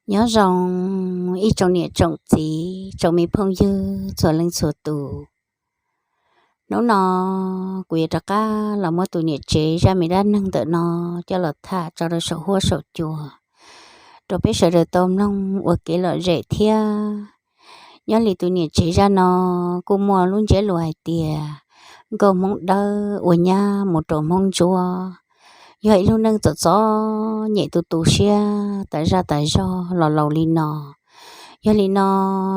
Nyob zoo ib tsoom niam tsoom txiv, tsoom me phooj ywg txhua leej txhua tus. Hnub no kuv yuav rov qab los muab tus niam tsev zaj me dab neeg ntawm no coj los tham tso rau saum huab saum cua rau peb sawv daws tau mloog ua kev lom zem thiab. Nyob li tus niam tsev zaj no kuj muaj lub ntsiab lus hais tias nkauj Hmoob Dawb ua nyab mus rau Hmoob Ntsuab, yog ib lub neej txom txom nyem tu tu siab tas zaj tas zog los laus li no. Yog li no,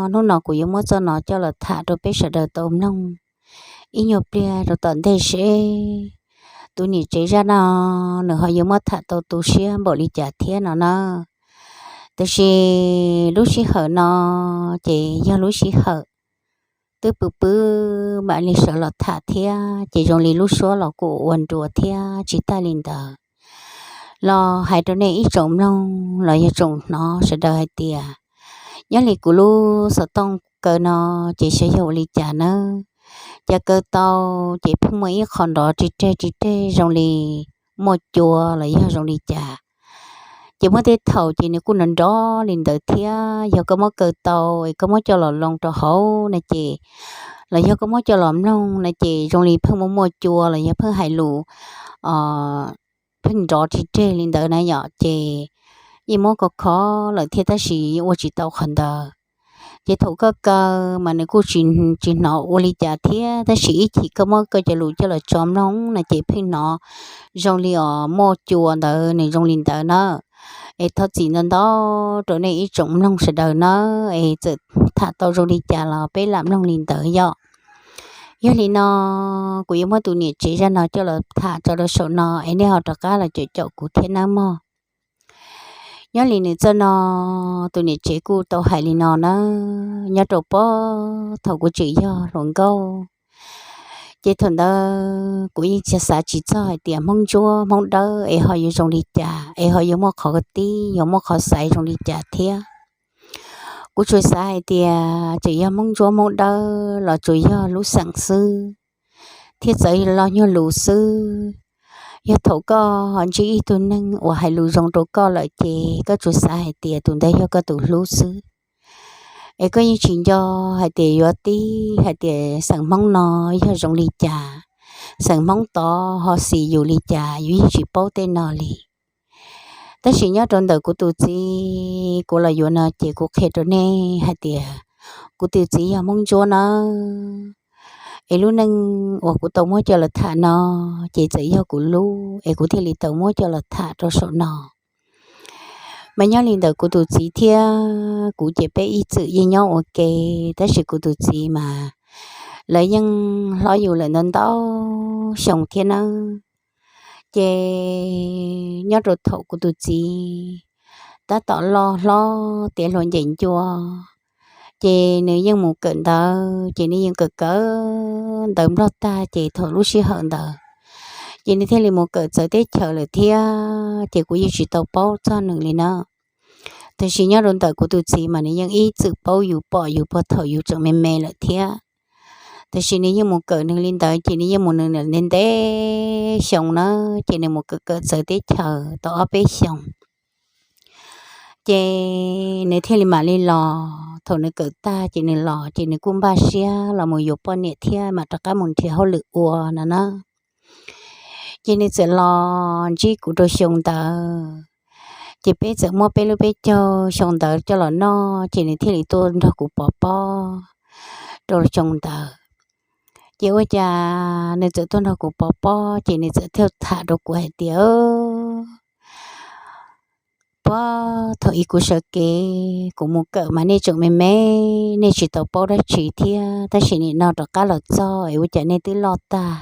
hnub no kuv yuav muab txoj no coj los tham rau peb sawv daws tau mloog ib nyuag pliag rau tom ntej seb tus niam tsev zaj no nws ho yuav muab tham tau tu siab npaum li cas thiab no na. Tiam sis lub sij hawm no ces yog lub sij hawm twb pw pw mam li sawv los tham thiab, ces zoo li lub suab los kuj ua nruas thiab tsis tag li ntawd. Los hais rau nej ib tsoom mloog los yog tsoom hnov sawv daws hais tias, nyob li kuv lub xov tooj kaw no ces xyov yog ua li cas nawb, cas kaw tau ces pheej muaj ib qho nrov ris reg ris reg zoo li muaj cua los yog zoo li cas. Ces muaj tej thaum ces nws kuj nrov nrov li ntawd thiab. Yog koj muab kaw tau es koj muab coj los loo rau hauv na ces, los yog koj muab coj los mloog na ces zoo li pheej muaj muaj cua los yog pheej hais lus pheej nrov ris reg li ntawd na yom, ces yeej muab kho kho lawm thiab tab sis yeej ua tsis tau qhov ntawd. Ces thaum koj kaw mas nws kuj tsis hnov ua li cas thiab, tab sis ib chim koj muab koj cov lus coj los tso mloog na ces pheej hnov zoo li os muaj cua ntawd, nws zoo li ntawd na. Es thov txim ntau ntau rau nej ib tsoom mloog sawv daws na, es txawm tham tau zoo li cas los peb lam mloog li ntawd yom. Yog li no, kuv yuav muab tus niam tsev zaj no coj los tham tso rau saum no es nej ho rov qab los caum caum kuv thiab nawb mog. Nyob li nws txoj no, tus niam tsev kuj tau hais li no na, nyob rau pob thaum kuv tseem yog hluas nkauj, ces thaum ntawd kuv yeej tsis xav tsis txog hais tias Hmoob Ntsuab Hmoob Dawb es ho yuav zoo li cas, es ho yuav muaj qhov tib, yuav muaj qhov xaiv zoo li cas thiab. Kuv tsuas xav hais tias tseem yog Hmoob Ntsuab Hmoob Dawb los tsuas yog lub xeem xwb, thiab txawm los nyuag lus xwb. Yog thaum koj ho ntsib ib tug neeg uas hais lus zoo rau koj lawm ces koj tsuas xav hais tias tus ntawd yog koj tus hlub xwb. Es koj yeej tsis nco hais tias yuav tib hais tias xeem Hmoob no yog zoo li cas, xeem Hmoob tod ho xis yus li cas, yus yeej tsis paub tej no li. Tab sis nyob rau ntawm kuv tus txiv, kuv los yuav no ces kuv qhia rau nej hais tias kuv tus txiv yog Hmoob Ntsuab nawb. Es lub neej uas kuv tau muab coj los tham no ces txawm yog kuv lub es kuv thiaj li tau muab coj los tham rau saum no. Mas nyob li ntawm kuv tus txiv thiab kuv ces peb ib txwm yeej nyob ua ke, tab sis kuv tus txiv mas lawv yeej hlob yus lawm ntau ntau xyoo thiab nawb. Ces nyob rau thaum kuv tus txiv tab tom loj hlob tiav hluas ncees ncua, ces nws yeej mus kawm ntawv, ces nws yeej kawm kawm ntawv Nplog tag ces thaum lub sij hawm ntawd ces nws thiaj li mus kawm txawv teb chaws lawm thiab, ces kuv yeej tsis tau paub txog nws li na. Tiam sis nyob rau ntawm kuv tus txiv mas nws yeej ib txwm paub yus, pom yus puag thaum yus tseem me me lawm thiab. Tiam sis nws yeej mus kawm nws li ntawd ces nws yeej mus nws ntev ntev xyoo na, ces nws mus kawm kawm txawv teb chaws tau ob peb xyoos, ces nws thiaj li mam li los. Thaum nws kawm tag ces nws los ces nws kuj npaj siab los mus yuav poj niam thiab mam rov qab mus nrhiav hauj lwm ua no na. Ces nws txawm los ntsib kuv rau xyoo ntawd, ces peb txawm muab peb lub peb caug xyoo ntawd coj los noj, ces nws thiaj li tuaj nrog kuv pov pob rau xyoo ntawd. Ces ua cas nws txawm tuaj nrog kuv pov pob, ces nws txawm thiaj tham rau kuv hais tias, puag thaum ub kuv sawv kev kuv mus kawm mas nej tseem me me, nej tsis tau paub dab tsi thiab, tab sis nim no rov qab los txog es ua cas nej twb loj tag,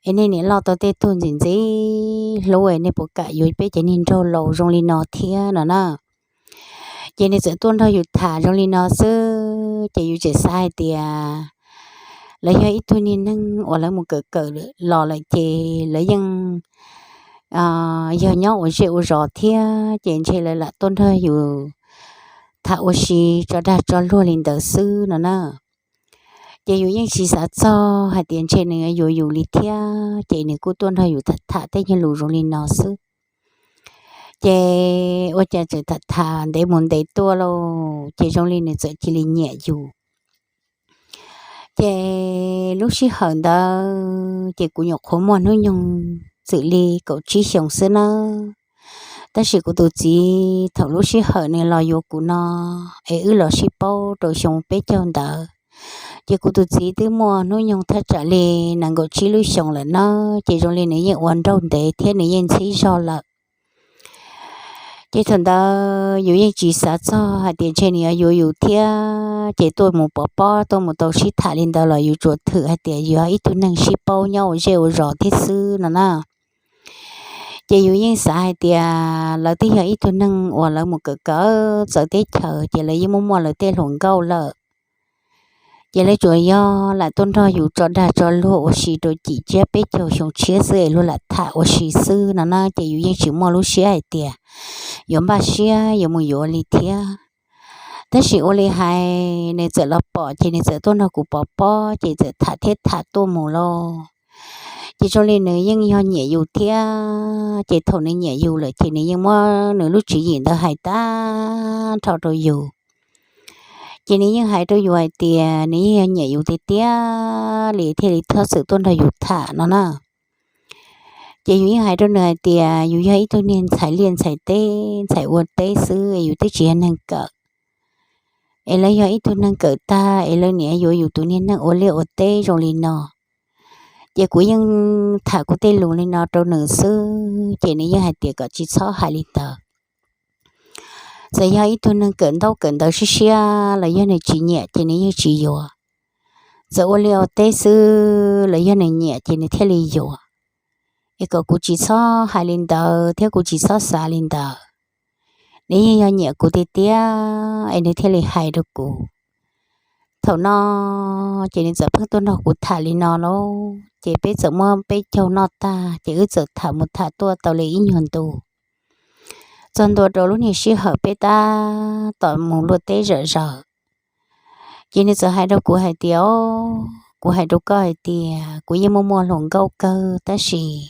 es nej nim loj tau tej tug ntxim ntxim hlub es nej puas kam yuav peb cov niag nraug laus zoo li no thiab no na. Ces nws txawm tuaj nrog yus tham zoo li no xwb, ces yus tseem xav hais tias lawv yog ib tug niag neeg uas lawv mus kawm kawm los lawm ces lawv yeej yog nyob ua zej ua zos thiab, ces ntshe lawv lam tuaj nrog yus tham ua si tso dag tso luag li ntawd xwb no na. Ces yus yeej tsis xav txog hais tias ntshe nws yuav yuav yus li thiab, ces nws kuj tuaj nrog yus tham tej nyuag lus zoo li no xwb. Ces ua cas txawm tham tham ntev mus ntev tuaj lauj, ces zoo li nws txawm cia li nyiam yus. Ces lub sij hawm ntawd ces kuv nyuam qhuav muaj hnub nyoog txwm li kaum tsib xyoos xwb nawb. Tab sis kuv tus txiv thaum lub sij hawm nws los yuav kuv no es wb los sib paub rau xyoo peb caug ntawd, ces kuv tus txiv twb muaj hnub nyoog thaj tsam li nees nkaum tsib lub xyoos lawm nawb, ces zoo li nws yeej ua nraug ntev thiab nws yeej ntxhib zog lawm. Ces thaum ntawd yus yeej tsis xav txog hais tias ntshe nws yuav yuav yus thiab, ces tuaj mus pov pob tuaj mus tau sib tham li ntawd los yus tsuas thwm hais tias yus yog ib tug neeg sib paub nyob ua zej ua zos thiab xwb no na. Ces yus yeej xav hais tias lawv twb yog ib tug neeg uas lawv mus kawm kawm txawv teb chaws ces lawv yeej muaj muaj lawv tej hluas nkauj lawm. Ces lawv tsuas yog lam tuaj nrog yus tso dag tso luag ua si rau cim tsiab peb caug xyoo tshiab xwb es luag lam tham ua si xwb no na, ces yus yeej tsis muaj lub siab hais tias yuav npaj siab yuav mus yuav li thiab. Tab sis ua li hais nws txawm los pom ces nws txawm tuaj nrog kuv pov pob ces txawm tham thiab tham tuaj mus lauj. Ces zoo li nws yeej yog nyiam yus thiab, ces thaum nws nyiam yus lawm ces nws yeej muab nws lub tswv yim ntawd hais tag nrho rau yus. Ces nws yeej hais rau yus hais tias nws yeej yog nyiam yus tiag tiag li thiaj li txhob txwm tuaj nrog yus tham no na. Ces yus yeej hais rau nws hais tias yus yog ib tug niag ntxhais liaj ntxhais teb ntxhais ua teb xwb es yus twb tsis yog neeg kawm, es lawv yog ib tug neeg kawm tag es lawv niaj yuav yus tus niag neeg ua liaj ua teb zoo li no. Ces kuv yeej tham kuv tej lus li no rau nws xwb ces nws yeej hais tias kom tsis txhob hais li ntawd. Txawm yog ib tug neeg kawm ntaub kawm ntawv siab siab los yog nws tsis nyiam ces nws yeej tsis yuav. Txawm ua liaj ua teb xwb los yog nws nyiam ces nws thiaj li yuav. Es kom kuv tsis txhob hais li ntawd thiab kuv tsis txhob xav li ntawd. Nws yeej yog nyiam kuv tiag tiag es nws thiaj li hais rau kuv. Thaum no ces nws txawm pheej tuaj nrog kuv tham li no lauj, ces peb txawm muab peb caug noj tag ces wb txawm tham mus tham tuaj tau li ib nyuag ntu. Txog ntua rau lub niag sij hawm peb tab tom mus luaj teb zom zaws, ces nws txawm hais rau kuv hais tias, o, kuv hais rau koj hais tias kuv yeej muaj muaj hluas nkauj kawg tab sis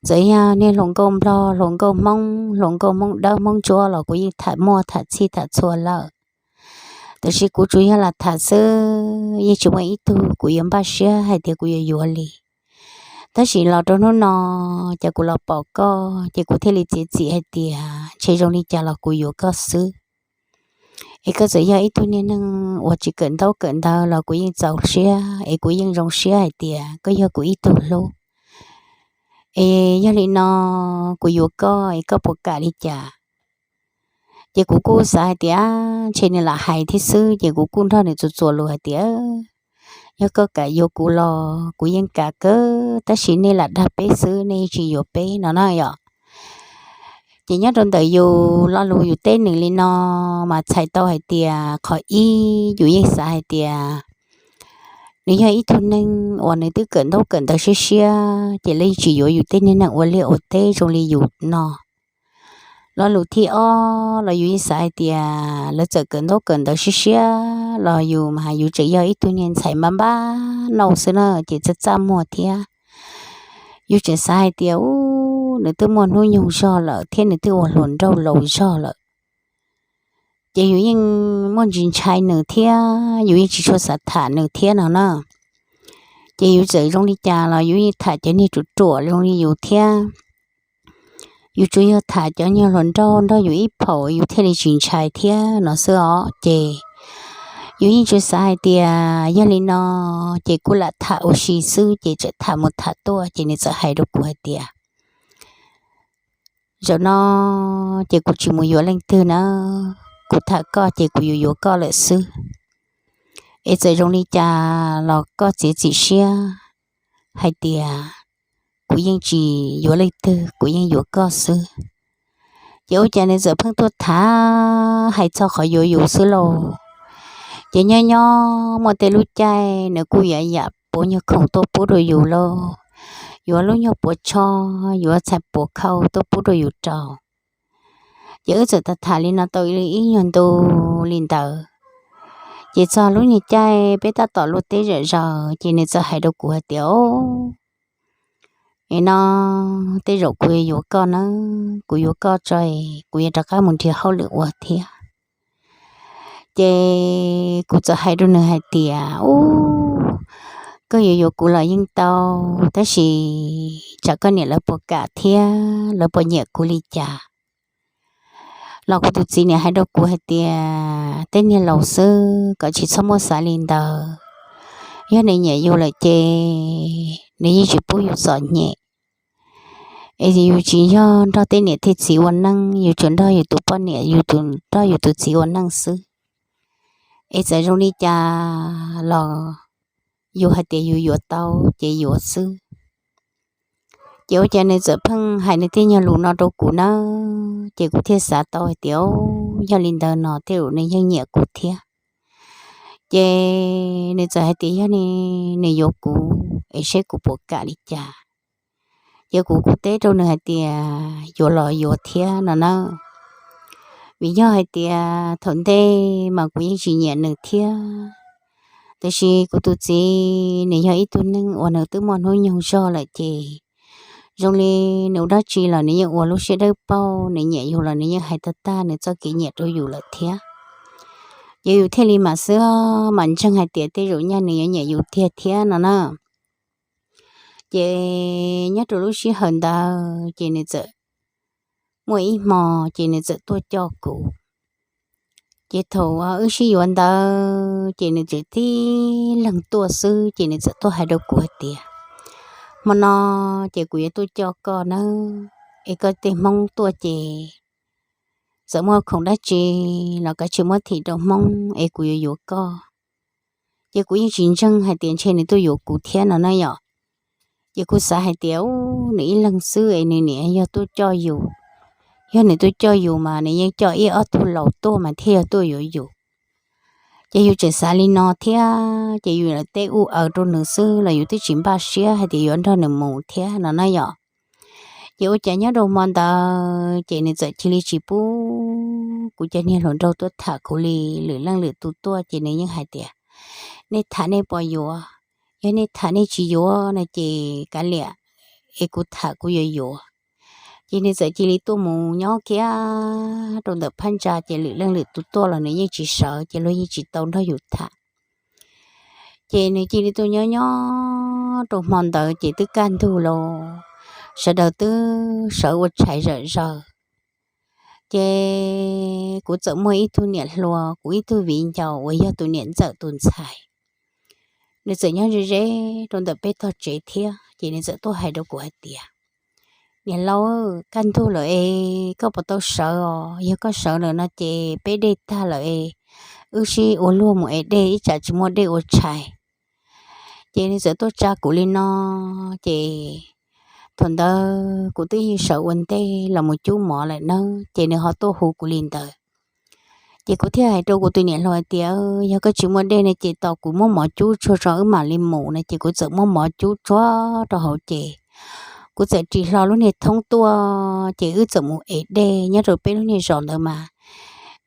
txawm yog niag hluas nkauj nplog hluas nkauj hmoob hluas nkauj hmoob dawb hmoob ntsuab los kuv yeej tham muaj tham txhij tham txhua lawm. Tab sis kuv tsuas yog lam tham xwb yeej tsis muaj ib tug kuv yuav npaj siab hais tias kuv yuav yuav li. Tab sis los rau hnub no ces kuv los pom koj ces kuv thiaj li txiav txim hais tias ntshe zoo li cas los kuv yuav koj xwb. Es koj txawm yog ib tug niag neeg uas tsis kawm ntaub kawm ntawv los kuv yeej txaus siab es kuv yeej zoo siab hais tias koj yog kuv ib tug hlub. Es yog li no kuv yuav koj es koj puas kam li cas? Ces kuv kuj xav hais tias ntshe nws lam hais thiab xwb ces kuv kuj nrog nws txuas txuas lus hais tias yog koj kam yuav kuv los kuv yeej kam kawg tab sis nej lam dag peb xwb nej yeej tsis yuav peb no na yom. Ces nyob rau ntawm yus lo lus yus teb nws li no mas txhais tau hais tias qhov ib yus yeej xav hais tias nws yog ib tug neeg uas nws twb kawm ntaub kawm ntawv siab siab ces lawv yeej tsis yuav yus tej niag neeg ua liaj ua teb zoo li yus no. Lo lus thib ob los yus yeej xav hais tias lawv txawm kawm ntaub kawm ntawv siab siab los yus mas yus tseem yog ib tug niag ntxhais npab npab nauj xwb na ces txaj txaj muag thiab. Yus tseem xav hais tias u, nws twb muaj hnub nyoog zog lawm thiab nws twb ua hluas nraug laus zog lawm. Ces yus yeej muaj ntsis ntshai nws thiab yus yeej tsis tshua xav tham nws thiab no na. Ces yus txawm zoo li cas los yus yeej tham cov niag ruam ruam zoo li yus thiab. Yus tsuas yog tham cov niag hluas nraug nrog yus ib phaum yus thiaj li tsis ntshai thiab no xwb os. Ces yus yeej tsuas xav hais tias yog li no ces kuj lam tham ua si xwb ces txawm tham mus tham tuaj ces nws txawm hais rau kuv hais tias zaum no ces kuv tsis mus yuav leej twg na, kuv tham koj ces kuv yuav yuav koj lawm xwb. Es txawm zoo li cas los koj txiav txim siab hais tias kuv yeej tsis yuav leej twg, kuv yeej yuav koj xwb. Ces ua cas nws txawm pheej tuaj tham hais txog qhov yuav yus xwb lauj. Ces nyob nyob muaj tej lub caij nws kuj yam yam puav nyuag khoom tuaj pub rau yus lauj, yuav lub nyuag puav tsho, yuav txhais puav khau tuaj pub rau yus rau. Ces wb txawm tham tham li no tau ib nyuag ntu li ntawd. Ces txog lub niag caij peb tab tom luaj teb zom zaws ces nws txawm hais rau kuv hais tias o, Es no tej zaum kuv yuav yuav koj nawb, kuv yuav koj tso es kuv yuav rov qab mus nrhiav hauj lwm ua thiab. Ces kuv txawm hais rau nws hais tias, Ub, koj yuav yuav kuv los yeej tau, tab sis tsam koj niam lawv puas kam thiab lawv puas nyiam kuv li cas. Los kuv tus txiv niam hais rau kuv hais tias, Tej niag laus xwb kom tsis txhob muab xav li ntawd. Yog nws nyiam yus lawm ces nws yeej tsis pub yus txom nyem. Es yus tsis yog nrog tej niam tej txiv ua neej, yus tsuas nrog yus tus poj niam, yus tsuas nrog yus tus txiv ua neej xwb. Es txawm zoo li cas los yus hais tias yus yuav tau ces yuav xwb. Ces ua cas nws txawm pheej hais nws tej nyuag lus no rau kuv na, ces kuv thiaj xav tau hais tias, Yog li ntawd no tej zaum nws yeej nyiam kuv thiab. Ces nws txawm hais tias yog nws yuav kuv es seb kuv puas kam li cas. Ces kuv kuj teb rau nws hais tias yuav los yuav thiab no na. Vim yog hais tias thaum ntej mas kuv yeej tsis nyiam nws thiab, tiam sis kuv tus txiv nws yog ib tug neeg uas nws twb muaj hnub nyoog zog lawm ces zoo li nws ua dab tsi los nws yeej ua lub siab dawb paug, nws nyiam yus los nws yeej hais tag tag nws txoj kev nyiam rau yus lawm thiab. Ces yus thiaj li mam xwb mam ntseeg hais tias tej zaum nyaj nws yuav nyiam yus tiag thiab no na. Ces nyob rau lub sij hawm ntawd ces nws txawm muaj ib hmo ces nws txawm tuaj coj kuv. Ces thaum wb sib yuav ntawd ces nws txawm tib leeg tuaj xwb ces nws txawm tuaj hais rau kuv hais tias, Hmo no ces kuv yuav tuaj coj koj nawb, es koj tej hmoob tuaj ces txawm muaj khoom dab tsi los kav tsij muab thim rau hmoob es kuv yuav yuav koj. Ces kuv yeej tsis ntseeg hais tias ntshe nws tuaj yuav kuv thiab no na yom. Ces kuv xav hais tias, Ub, nws ib leeg xwb es nws niam yog tuaj coj yus, yog nws tuaj coj yus mas nws yeej coj ib ob tug laus tuaj mas thiaj yog tuaj yuav yus. Ces yus tseem xav li no thiab ces yus lam teb ua aws rau nws xwb los yus twb tsis npaj siab hais tias yuav nrog nws mus thiab no na yom. Ces ua cas nyob rau hmo ntawd ces nws txawm cia li tsis pub kuv cov niag hluas nraug tuaj tham kuv li. Lwm leej lwm tus tuaj ces nws yeej hais tias, Nej tham nej puas yuav? Yog nej tham nej tsis yuav no ces kav liam, es kuv tham kuv yuav yuav. Ces nws txawm cia li tuaj mus nyob kiag rau ntawm phab ntsa ces lwm leej lwm tus tuaj los nws yeej tsis sawv ces luag yeej tsis tau nrog yus tham. Ces nws cia li tuaj nyob nyob rau hmo ntawd ces twb kaj ntug los sawv daws twb sawv ua tshais zawm zaws. Ces kuv txawm muaj ib tug niam hluas, kuv ib tug viv ncaus uas yog tus niam ntxawm tus ntxhais, nws txawm nyob ze ze rau ntawm peb tog tsev thiab ces nws txawm tuaj hais rau kuv hais tias, Niam laus, kaj ntug lawm es koj puas tau sawv os? Yog koj sawv lawm no ces peb dej tag lawm es wb sib ua luag mus ev dej, ib tsam tsis muaj dej ua tshais. Ces nws txawm tuaj tsa kuv li no, ces thaum ntawd kuv twb yeej sawv ua ntej los mus cub mov lawm nawb, ces nws ho tuaj hu kuv li ntawd. Ces kuv thiaj hais rau kuv tus niam hluas hais tias, Yog koj tsis muaj dej no ces tos kuv muab mov cub tsuag tso wb mam li mus no. Ces kuv txawm muab mov cub tsuag rau hauv ces kuv txawm ris hlo lub niag thoob tuaj ces wb txawm mus ev dej nyob rau peb lub niag zos ntawd mas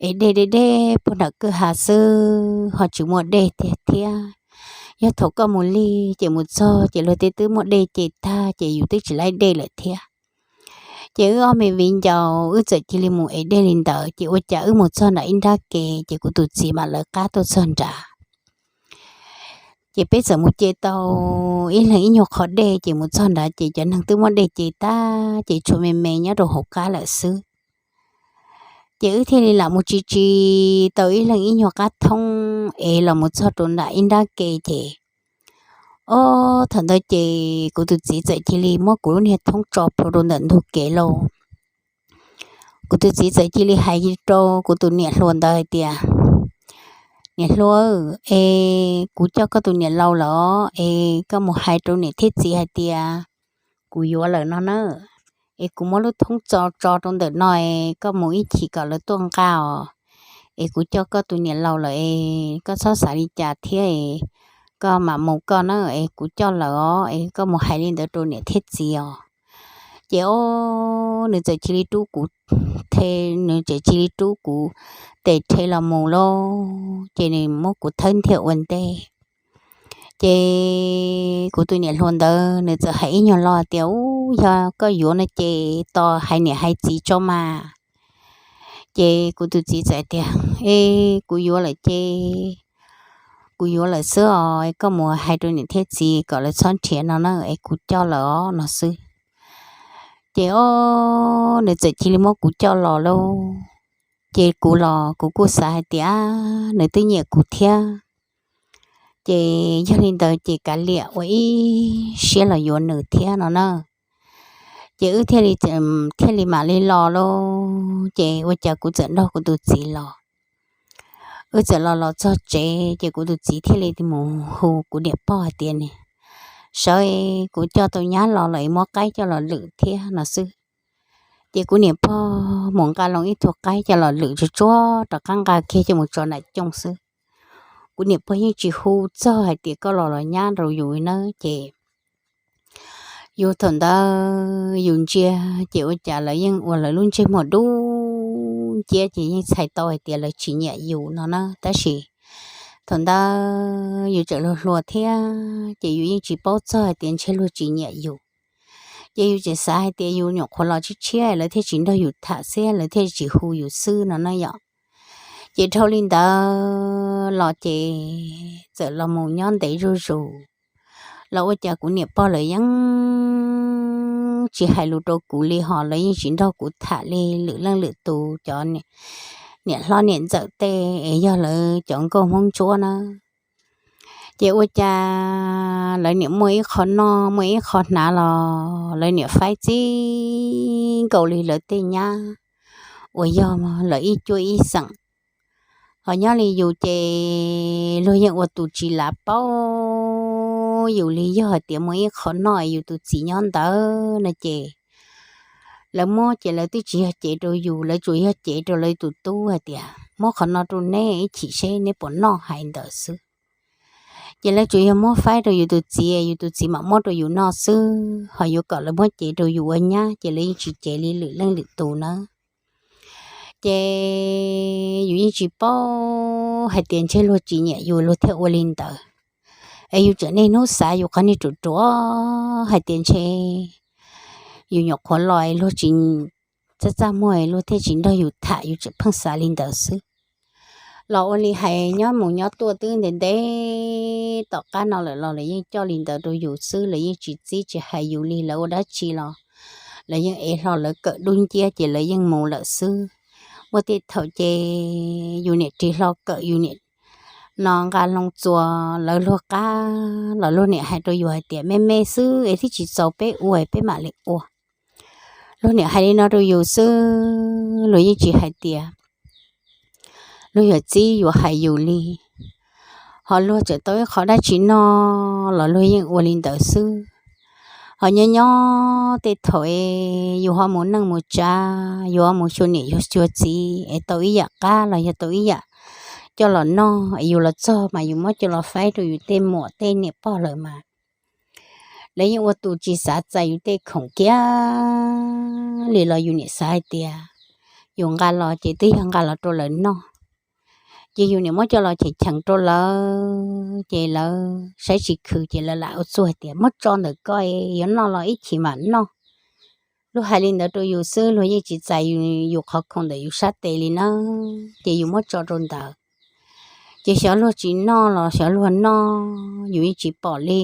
ev dej deb deb puag nram kwj ha xwb ho tsis muaj dej tiag thiab. Yog thaum koj mus lig ces mus txog ces luag tej twb muaj dej ce tag ces yus twb tsis laib dej lawm thiab. Ces wb ob me viv ncaus wb txawm cia li mus ev dej li ntawd ces ua cas wb mus txog nram ib nrab ke ces kuv tus txiv mam lawv qab tuaj txog nrad. Ces peb txawm mus ce tau ib leeg ib nyuag qhov dej ces mus txog nrad ces cov neeg twb muab dej ce tag ces tshuav me me nyob rau hauv qab lawm xwb. Ces wb thiaj li lam mus tsis tsis tau ib leeg ib nyuag qab thoob es los mus txog rau nram ib nrab ke ces, ob thaum ntawd ces kuv tus txiv txawm cia li muab kuv lub niag thoob tso plhuav rau ntawm ntug kev lauj. Kuv tus txiv txawm cia li hais rau kuv tus niam hluas ntawd hais tias, Niam hluas, es kuv coj koj tus niam laus lawm es koj mus hais rau niam thiab txiv hais tias kuv yuav lawm no na. Es kuv muab lub thoob tso tso rau ntawm no es koj mus ib chim kom lawv tuaj nqa os. Es kuv coj koj tus niam laus lawm es koj txhob xav li cas thiab es koj mam mus koj na, es kuv coj lawm os, es koj mus hais li ntawd rau niam thiab txiv os. Ces ob, nws txawm cia li rub kuv, nws txawm cia li rub kuv tes rhe los mus lauj, ces nws muab kuv thawb ntiag ua ntej. Ces kuv tus niam hluas ntawd nws txawm hais ib nyuag lo tias, Ub, yog koj yuav no ces tos hais niam hais txiv tso mas. Ces kuv tus txiv txawm tias, E, kuv yuav lawm ces kuv yuav lawm xwb os, koj mus hais rau niam thiab txiv kom lawv txhob nrhiav no na, es kuv coj lawm os no xwb. Ces o, nws txawm cia li muab kuv coj los lauj. Ces kuv los kuv kuj xav hais tias nws twb nyiam kuv thiab, ces yog li ntawd ces kav liam ua ib siab los yuav nws thiab no na. Ces wb thiaj li, thiaj li mam li los lauj. Ces ua cas kuv txawm nrog kuv tus txiv los, wb txawm los los txog tsev ces kuv tus txiv thiaj li mus hu kuv niam pog hais tias, Sawv, kuv coj tau nyab los lawm, muab qaib coj los lwm thiab no xwb. Ces kuv niam pog mus nqa loo ib tug qaib coj los lwm tsuag tsuag rov qab nqa kiag coj mus tso nram cooj xwb. Kuv niam pog yeej tsis hu txog hais tias koj los los nyab rau yus na. Ces yus thaum ntawd yus ntsia, ces ua cas lawv yeej ua lawv lub ntsej muag dub nciab, ces yeej txhais tau hais tias lawv tsis nyiam yus no na. Tab sis thaum ntawd yus tseem hluas hluas thiab, ces yus yeej tsis paub txog hais tias ntshe luag tsis nyiam yus. Ces yus tseem xav hais tias yus nyuam qhuav los tshiab tshiab lawv thiaj tsis nrog yus tham xwb, lawv thiaj tsis hu yus xwb no na yom. Ces dhau li ntawd los ces txawm los mus nyob ntev zuj zus, los ua cas kuv niam pog lawv yeej tsis hais lus rau kuv li, ho lawv yeej tsis nrog kuv tham li, lwm leej lwm tus cov niam hlob niam ntxawm tej es yog lawv cov nkauj Hmoob ntsuab na. Ces ua cas lawv niam muaj ib qho noj muaj ib qho hnav los lawv niam faib txij nkaus li lawv tej nyab uas yog lawv ib cuab ib xeem. Ho nyob li yus ces luag yeej ua tus tsis lav paub yus li, yog hais tias muaj ib qho noj yus tus txiv nyob ntawd no ces lawv muab ces lawv twb tsis yog cev rau yus, lawv tsuas yog cev rau lawv tus tub hais tias muab qhov no rau neb ib chim seb neb puas noj hais ntawd xwb. Ces lawv tsuas yog muab faib rau yus tus txiv, yus tus txiv mam muab rau yus noj xwb, ho yuav kom lawv muab cev rau yus ua nyab ces lawv yeej tsis cev li lwm leej lwm tus na. Ces yus yeej tsis paub hais tias ntshe luag tsis nyiam yus luag thiaj ua li ntawd. Es yus tseem niaj hnub xav yus qhov niag ruam ruam hais tias ntshe yus nyuam qhuav los luag tsis, txaj txaj muag luag thiaj tsis nrog yus tham, yus tseem pheej xav li ntawd xwb. Los ua li hais nyob mus nyob tuaj twb ntev ntev tom qab no lawm los lawv yeej coj li ntawd rau yus xwb, lawv yeej tsis txib tsis hais yus li, lawv ua dab tsi los lawv yeej ev hlo lawv kawm dub nciab ces lawv yeej mus lawm xwb. Muaj tej thaum ces yus niam ris hlo kawm yus niam no nqa loo txuas lawv luag qab los luag niam hais rau yus hais tias me me xwb es twb tsis txaus peb ua peb mam li ua. Luag niam hais li no rau yus xwb, luag yeej tsis hais tias luag yuav txib yuav hais yus li. Ho luag tseem tau ib qho dab tsi noj los luag yeej ua li ntawd xwb. Ho nyob nyob tej thaum es yus ho mus neej mus tsav, yus ho mus xyuas niam yus xyuas txiv es tau ib yam qab los yog tau ib yam coj los noj es yus los txog mas yus muab coj los faib rau yus tej muam tej niam pog lawm mas lawv yeej ua tus tsis xav txais yus tej khoom kiag li los yus niam xav hais tias yus nqa los ces twb yog nqa los rau lawv noj. Ces yus niam muab coj los cheem cheem rau lawv ces lawv saib tsis khwv ces lawv lam ua txuj hais tias muab tso ntawm ko, yuav noj los ib chim mam noj. Luag hais li ntawd rau yus xwb, luag yeej tsis txais yus qhov khoom ntawm yus sab tes li na, ces yus muab tso rau ntawd. Ces xyov luag tsis noj los xyov luag noj, yus yeej tsis pom li.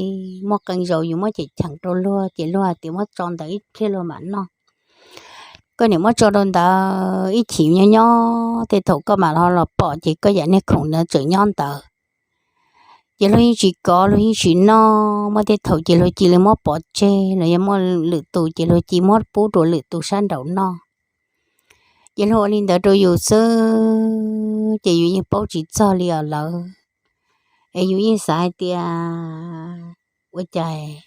Muaj qee zaus yus muab cheem cheem rau luag ces luag hais tias muab tso ntawd ib pliag luag mam noj. Koj niam muab tso rau ntawd ib chim nyob nyob tej thaum koj mam los los pom ces koj yam niag khoom ntawd tseem nyob ntawd. Ces luag yeej tsis kov, luag yeej tsis noj, muaj tej thaum ces luag cia li muab pov tseg los yog muaj lwm tus ces luag cia li muab pub rau lwm tus sab nraum noj. Ces luag ua li ntawd rau yus xwb ces yus yeej paub tsis txog li os lawv. Es yus yeej xav hais tias ua cas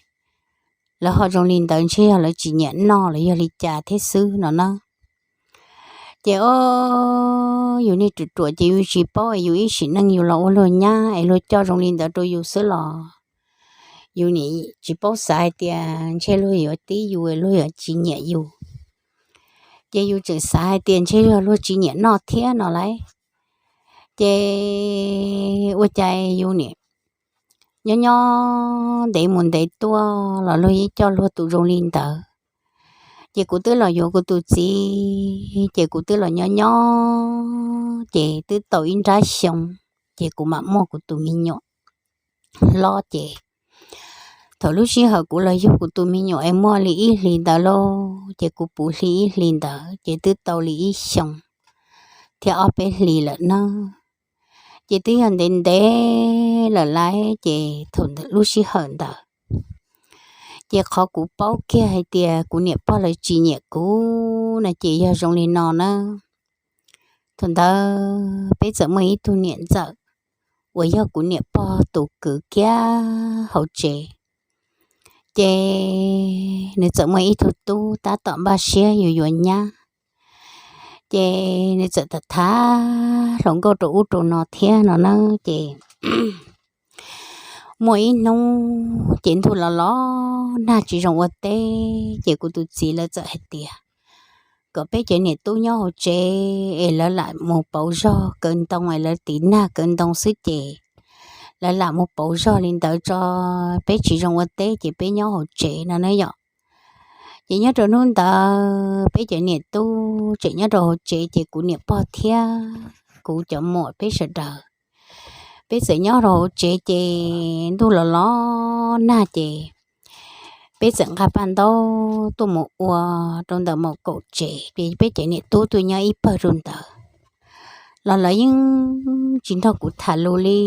lawv ho zoo li ntawd, ntshe yog lawv tsis nyiam noj los yog li cas thiab xwb no na. Ces o, yus niag ruam ruam ces yus tsis paub es yus ib sim neej yus los ua luag nyab es luag coj zoo li ntawd rau yus xwb los yus nim tsis paub xav hais tias ntshe luag yuav tib yus, luag yuav tsis nyiam yus. Ces yus tseem xav hais tias ntshe yog luag tsis nyiam noj thiab no lauj. Ces ua cas yus nim nyob nyob ntev mus ntev tuaj los luag yeej coj luag tus zoo li ntawd. Ces kuv twb los yuav kuv tus txiv, ces kuv twb los nyob nyob ces twb tau ib nrab xyoo, ces kuv mam muaj kuv tus me nyuam hlob. Ces thaum lub sij hawm kuv los yug kuv tus me nyuam es muaj li ib hlis ntawd lauj, ces kuv puv hli ib hlis ntawd ces twb tau li ib xyoo thiab ob peb hlis lawm na. Ces twb yog ntev ntev lawm laiv, ces thaum lub sij hawm ntawd ces qhov kuv paub kiag hais tias kuv niam pog lawv tsis nyiam kuv no ces yog zoo li no na. Thaum ntawd peb txawm muaj ib tug niam ntxawm uas yog kuv niam pog tus kwv kiag hauv tsev, ces nws txawm muaj ib tug tub tab tom npaj siab yuav yuav nyab. Ces nws txawm tham tham hluas nkauj rau ub rau no thiab no na. Ces muaj ib hnub ces ntuj los los nag tsis zoo ua teb, ces kuv tus txiv lawv txawm hais tias kom peb cov niam tub nyob hauv tsev es lawv lam mus pauv zog kaw ntoo es lawv tiv nag kaw ntoo xwb ces lawv lam mus pauv zog li ntawd tso, peb tsis zoo ua teb ces peb nyob hauv tsev no na yom. Ces nyob rau hnub ntawd peb cov niam tub tseem nyob rau hauv tsev ces kuv niam pog thiab kuv cov muam peb sawv daws peb txawm nyob rau hauv tsev ces ntuj los los nag ces peb txawm nqa paj ntaub tuaj mus ua rau ntawm maum kaum tsev, peb cov niam tub tuaj nyob ib pawg rau ntawd. Los lawv yeej tsis nrog kuv tham lus li,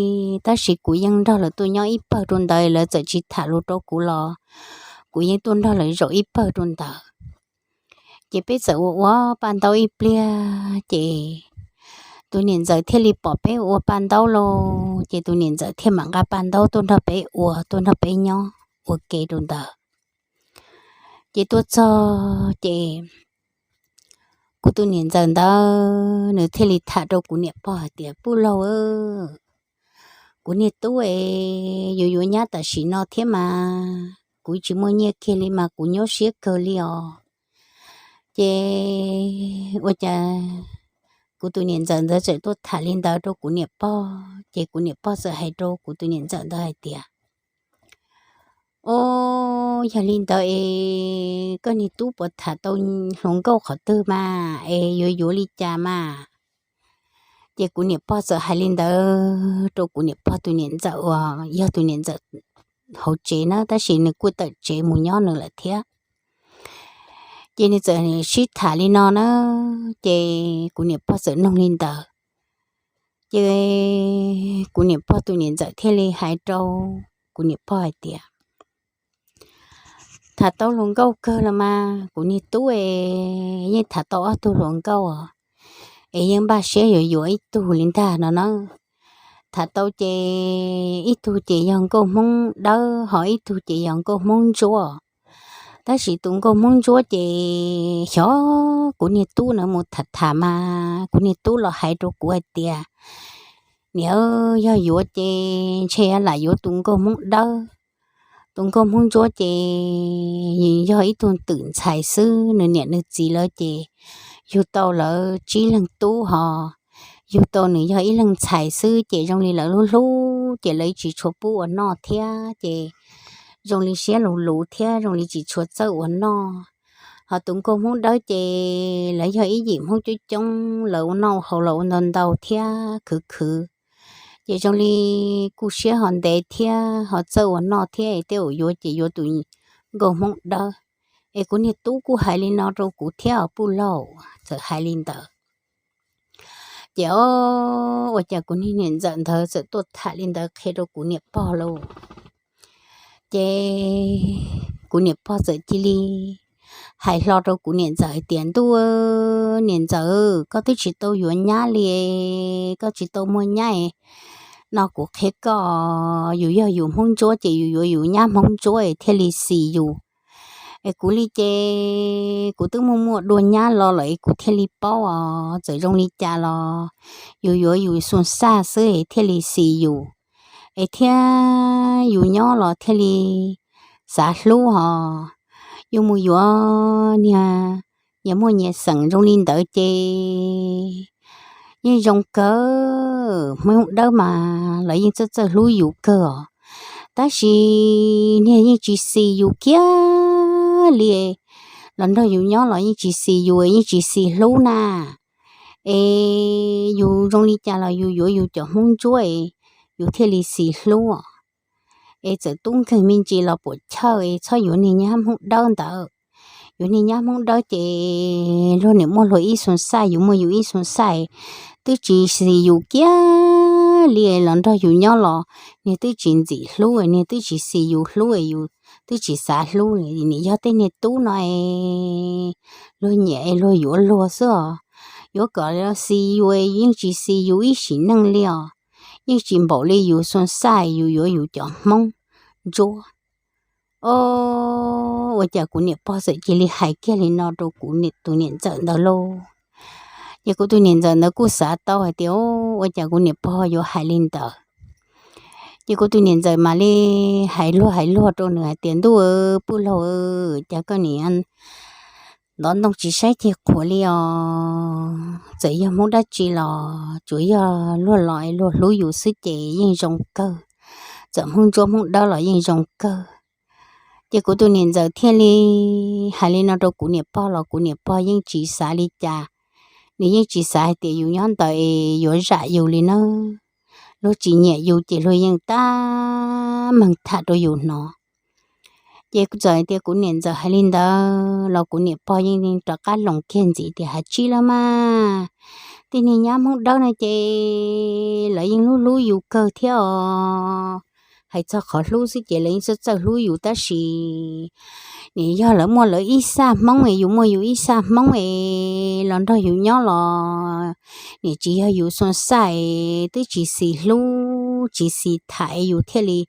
tab sis kuv yeej nrog lawv tuaj nyob ib pawg rau ntawd, lawv txawm tsis tham lus rau kuv los kuv yeej tuaj nrog lawv zaum ib pawg rau ntawd. Ces peb txawm ua ua paj ntaub ib pliag ces tus niam ntxawm thiaj li pom peb ua paj ntaub lauj, ces tus niam ntxawm thiaj mam nqa paj ntaub tuaj nrog peb ua, tuaj nrog peb nyob ua ke rau ntawd. Ces tuaj txog ces kuv tus niam ntxawm ntawd nws thiaj li tham rau kuv niam pog hais tias, Puj laug, kuv niag tub es yuav yuav nyab tam sim no thiab mas kuv tsis muaj nyiaj kiag li mas kuv nyuaj siab kawg li os. Ces ua cas kuv tus niam ntxawm ntawd txawm tuaj tham li ntawd rau kuv niam pog, ces kuv niam pog txawm hais rau kuv tus niam ntxawm ntawd hais tias, Os, yog li ntawd es koj niag tub puas tham tau hluas nkauj qhov twg mas es yuav yuav li cas mas? Ces kuv niam pog txawm hais li ntawd rau kuv niam pog tus niam ntxawm uas yog tus niam ntxawm hauv tsev na, tab sis nws kuj tawm tsev mus nyob nws lawm thiab. Ces nws txawm sib tham li no na, ces kuv niam pog txawm nug li ntawd. Ces kuv niam pog tus niam ntxawm thiaj li hais rau kuv niam pog hais tias, Tham tau hluas nkauj kawg los mas, kuv niag tub es yeej tham tau ob tug hluas nkauj es yeej npaj siab yuav yuav ib tug li ntag no na. Tham tau ces ib tug ces yog nkauj Hmoob Dawb, ho ib tug ces yog nkauj Hmoob Ntsuab. Tab sis tus nkauj Hmoob Ntsuab ces xyov kuv niag tub na mus tham tham mas kuv niag tub los hais rau kuv hais tias, Niam, yog yuav ces ntshe lam yuav tus nkauj Hmoob Dawb. Tus nkauj Hmoob Ntsuab ces yog ib tug twm ntxhais xwb, nws niam nws txiv lawv ces yug tau lawv tsib leeg tub ho yug tau nws yog ib leeg ntxhais xwb, ces zoo li lawv hlub hlub ces lawv tsis tshua pub ua noj thiab, ces zoo li siab luv luv thiab zoo li tsis tshua txawj ua noj. Ho tus nkauj Hmoob Dawb ces lawv yog ib yim Hmoob coob coob, lawv ua noj haus los ua ntau ntau thiab khwv khwv, ces zoo li kuj siab ho ntev thiab ho txawj ua noj thiab, es tej uas yuav ces yuav tus nkauj Hmoob Dawb. Es kuv niag tub kuj hais li no rau kuv thiab os puj laug, txawm hais li ntawd. Ces o, ua cas kuv niag niam ntxawm ntawd txawm tuaj tham li ntawd qhia rau kuv niam pog lauj. Ces kuv niam pog txawm cia li hais hlo rau kuv niam ntxawm hais tias, Ntuj, niam ntxawm, koj twb tsis tau yuav nyab li, koj tsis tau muaj nyab no, kuv qhia koj, yus yog yus Hmoob Ntsuab ces yus yuav yus nyab Hmoob Ntsuab es thiaj li xis yus. Es kuv li ces kuv twb muaj muaj dua nyab los lawm es kuv thiaj li paub os, txawm zoo li cas los yus yuav yus xu xaj xwb es thiaj li xis yus, es thiab yus nyob los thiaj li xav hlub hos. Yus mus yuav niag nyias muaj nyias xeem zoo li ntawd ces yeej zoo kawg, Hmoob Dawb mas lawv yeej txawj txawj hlub yus kawg os. Tab sis niag yeej tsis xis yus kiag li, los nrog yus nyob los yeej tsis xis yus, yeej tsis xis hlub na. Es yus zoo li cas los yus yuav yus cov hmoob ntsuab es yus thiaj li xis hlub os. Es txawm tub nkeeg me ntsis los puam chawj es txhob yuav niag nyab hmoob dawb ntawd. Yuav niag nyab hmoob dawb ces luag niam muaj luag ib xu xaj, yus muaj yus ib xu xaj, twb tsis xis yus kiag li, los nrog yus nyob los niag twb tsis ntxim hlub, niag twb tsis xis yus hlub, yus twb tsis xav hlub li. Nim yog tej niag tub no es luag nyiam es luag yuav luag xwb os. Yuav kom xis yus yeej tsis xis yus ib sim neej li os. Yeej tsis npaum li yus xu xaj, yus yuav yus cov hmoob ntsuab. O, ua cas kuv niam pog txawm cia li hais kiag li no rau kuv tus niam ntxawm ntawd lauj? Ces kuv tus niam ntxawm ntawd kuj xav tau hais tias, ua cas kuv niam pog yuav hais li ntawd? Ces kuv tus niam ntxawm mam li hais luag hais luag rau nws hais tias, ntuj, pwj laug, cas koj nim ntov ntoo tsis saib ceg qhuav li os. Txawm yog hmoob dab tsi los tsuas yog luag los luag hlub yus xwb ces yeej zoo kawg. Txawm hmoob ntsuab hmoob dawb los yeej zoo kawg. Ces kuv tus niam ntxawm thiaj li hais li no rau kuv niam pog los kuv niam pog yeej tsis xav li cas. Nws yeej tsis xav hais tias yus nyob ntawd es yuav zam yus li nawb. Luag tsis nyiam yus ces luag yeej tab meeg tham rau yus hnov. Ces txawm hais tias kuv niam ntxawm hais li ntawd los kuv niam pog yeej rov qab loos kiag ntxiv tias, hais tsis lawm mas, tej niag nyab hmoob dawb no ces lawv yeej hlub hlub yus kawg thiab os. Hais txog qhov hlub xwb ces lawv yeej txawj txawj hlub yus tab sis nim yog lawv muaj lawv ib xaj hmoob es yus muaj yus ib xaj hmoob es los nrog yus nyob los nim tsis yog yus xu xaj es twb tsis xis hlub tsis xis tham es yus thiaj li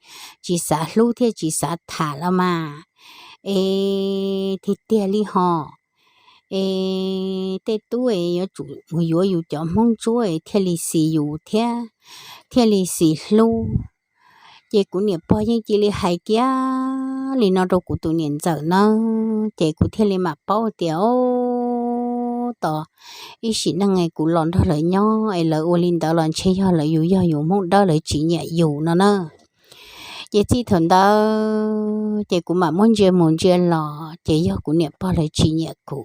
tsis xav hlub thiaj tsis xav tham los mas. Es tiag tiag li hos, es tej tub es yuav tsum mus yuav yus cov hmoob ntsuab es thiaj li xis yus thiab thiaj li xis hlub. Ces kuv niam pog yeej cia li hais kiag li no rau kuv tus niam ntxawm na, ces kuv thiaj li mam paub tias, o, tos ib sim neej es kuv los nrog lawv nyob es lawv ua li ntawd los ntshe yog lawv, yus yog yus hmoob dawb lawv tsis nyiam yus no na. Ces txij thaum ntawd ces kuv mam muab ntsia mus ntsia los ces yog kuv niam pog lawv tsis nyiam kuv.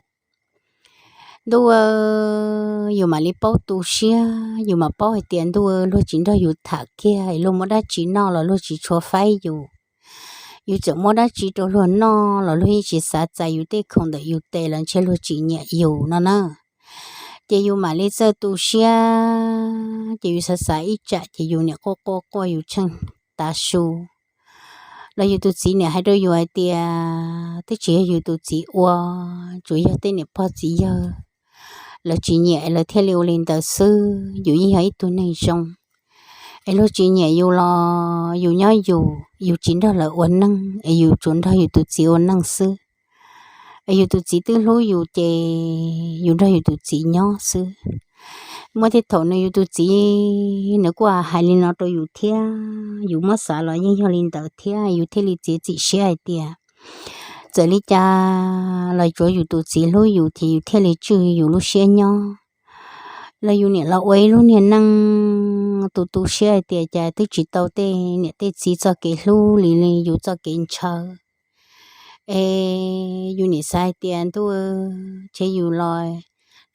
Ntuj, yus mam li paub tu siab, yus mam paub hais tias ntuj, luag tsis nrog yus tham kiag es luag muaj dab tsi noj los luag tsis tshua faib yus. Yus txawm muab dab tsi rau luag noj los luag yeej tsis xav txais yus tej khoom ntawm yus tes los ntshe luag tsis nyiam yus no na. Ces yus mam li txawj tu siab, ces yus xav xav ib tsam ces yus niam quaj quaj quaj yus tsheej tav su los yus tus txiv niam hais rau yus hais tias twb tsis yog yus tus txiv ua, tsuas yog tej niam pog txiv yawg lawv tsis nyiam lawv thiaj li ua li ntawd xwb. Yus yeej yog ib tug neeg zoo es luag tsis nyiam yus los yus nyob yus, yus tsis nrog lawv ua neej es yus tsuas nrog yus tus txiv ua neej xwb. Es yus tus txiv twb hlub yus ces yus nrog yus tus txiv nyob xwb. Muaj tej thaum nws yus tus txiv nws kuj hais li no rau yus thiab, yus muab xav los yeej yog li ntawd thiab, yus thiaj li txiav txim siab hais tias txawm li cas los tsuav yus tus txiv hlub yus ces yus thiaj li tswj yus lub siab nyob. Los yus niam los ua ib lub niag neej tu tu siab hais tias cas twb tsis tau tej niam tej txiv txoj kev hlub li, li yus txoj kev ntshaw. Es yus niam xav hais tias ntuj, ntshe yus los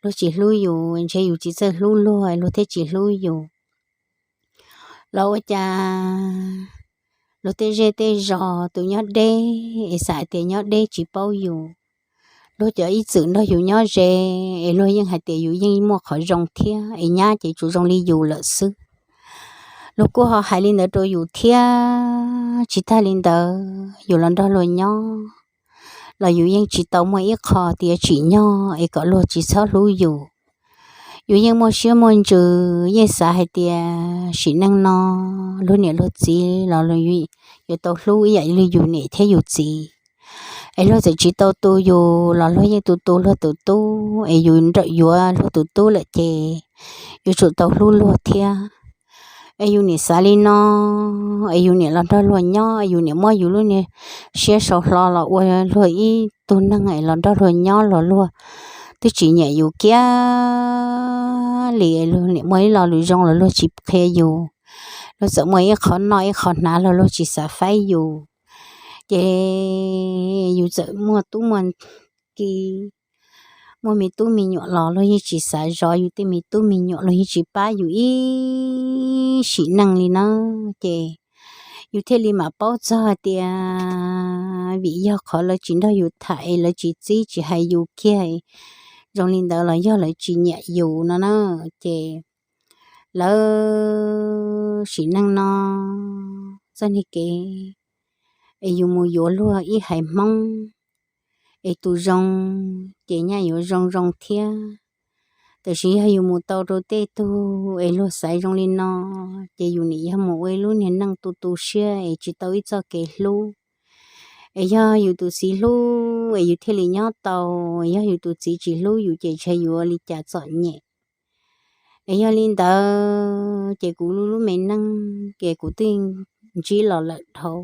luag tsis hlub yus, ntshe yus tsis txawj hlub luag luag thiaj tsis hlub yus. Los ua cas luag tej zej tej zos tus nyob deb es xav hais tias nyob deb tsis paub yus. Luag cov ib txwm nrog yus nyob ze es luag yeej hais tias yus yeej muaj qhov zoo thiab es nyab ces tsuas zoo li yus lawm xwb. Luag kuj ho hais li ntawd rau yus thiab. Tsis tag li ntawd, yus los nrog luag nyob los yus yeej tsis tau muaj ib qho tias tsim nyog es kom luag tsis txhob hlub yus. Yus yeej muaj siab muaj ntsws, yeej xav hais tias sim neej no luag niam luag txiv los yuav tau hlub ib yam li yus niam thiab yus txiv. Es luag txawm tsis tau tu yus los luag yeej tu tu luag tus tub, es yus nrawm yuav luag tus tub lawm ces yuav tsum tau hlub luag thiab. Es yus niam xav li no, es yus niam los nrog luag nyob, yus niam muab yus lub niag siab sau hlo los ua luag ib tug neeg es los nrog luag nyob los luag twb tsis nyiam yus kiag li. Luag niam muaj ib lo lus zoo los luag tsis qhia yus, luag txawm muaj ib qho noj ib qho hnav los luag tsis xav faib yus. Ces yus txawm muaj tub muaj ki, muaj me tub me nyuam los luag yeej tsis xav zov yus tej me tub me nyuam, luag yeej tsis pab yus ib sim neej li na. Ces yus thiaj li mam paub txog hais tias vim yog qhov lawv tsis nrog yus tham es lawv tsis txib tsis hais yus kiag, zoo li ntawd los yog lawv tsis nyiam yus no na. Ces lawv sim neej no txoj niag kev es yus mus yuav luag ib haiv Hmoob es tus zoo ces nyaj yuav zoo zoo thiab. Tab sis yog yus mus tau rau tej tug es luag xaiv zoo li no, ces yus nim yog mus ua ib lub niag neej tu tu siab es tsis tau ib txoj kev hlub. Es yog yus tus txiv hlub es yus thiaj li nyob tau, yog yus tus txiv tsis hlub yus ces ntshe yus ua li cas txom nyem. Es yog li ntawd ces kuv lub lub me neej ces kuv twb ntsib los lawm dhau,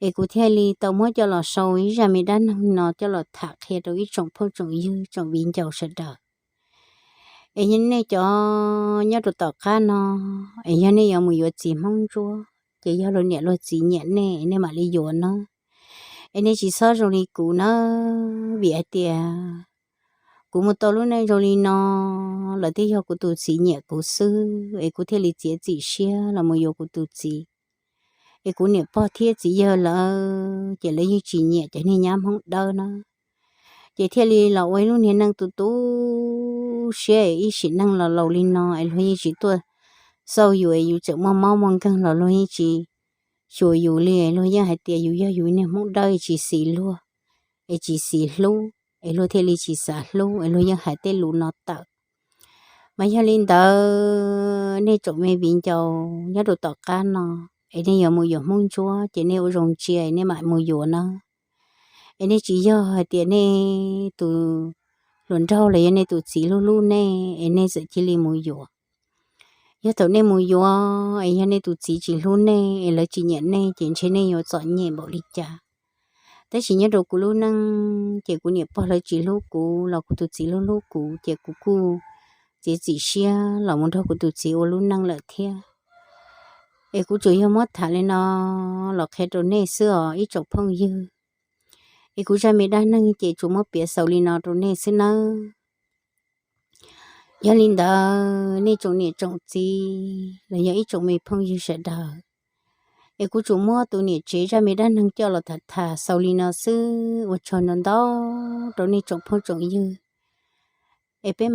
es kuv thiaj li tau muab coj los sau ib zaj me dab neeg no coj los tham qhia rau ib tsoom phooj tsoom ywg tsoom viv ncaus sawv daws. Es yog nej cov nyob rau tom qab no, es yog nej yuav mus yuav txiv Hmoob Ntsuab ces yog luag niam luag txiv nyiam nej, nej mam li yuav na. Es nej tsis txhob zoo li kuv na, vim hais tias kuv mus tau lub neej zoo li no los twb yog kuv tus txiv nyiam kuv xwb es kuv thiaj li txiav txim siab los mus yuav kuv tus txiv. Es kuv niam pog thiab txiv yawg lawv ces lawv yeej tsis nyiam cov niag nyab Hmoob dawb na, ces thiaj li los ua ib lub niag neej tu tu siab ib sim neej los laus li no es luag yeej tsis tuaj xauj yus, es yus tseem muaj mob muaj nkeeg los luag yeej tsis xyuas yus li, luag yeej hais tias yus yog yus niag Hmoob dawb tsis xis luag, es tsis xis hlub, es luag thiaj li tsis xav hlub, es luag yeej hais tej lus no tawm. Mas yog li ntawd nej tsoom me viv ncaus nyob rau tom qab no, es nej yuav mus yuav Hmoob Ntsuab ces nej ua zoo ntsia es nej mam mus yuav na. Es nej tsis yog hais tias nej tus hluas nraug los yog nej tus txiv hlub hlub nej es nej txawm cia li mus yuav. Yog thaum nej mus yuav es yog nej tus txiv tsis hlub nej es lawv tsis nyiam nej ces ntshe nej yuav txom nyem npaum li cas. Tab sis nyob rau kuv lub neej ces kuv niam pog lawv tsis hlub kuv los kuv tus txiv hlub hlub kuv ces kuv kuj txiav txim siab los mus nrog kuv tus txiv ua lub neej lawm thiab. Es kuv tsuas yog muab tham li no los qhia rau nej xwb os ib tsoom phooj ywg. Es kuv zaj me dab neeg ces tsuas muab piav xaus li no rau nej xwb nawb. Yog li ntawd nej tsoom niam tsoom txiv los yog ib tsoom me phooj ywg sawv daws, es kuv tsuas muab tus niam tsev zaj me dab neeg coj los tham tham xaus li no xwb, ua tsaug ntau ntau rau nej tsoom phooj tsoom ywg. Es peb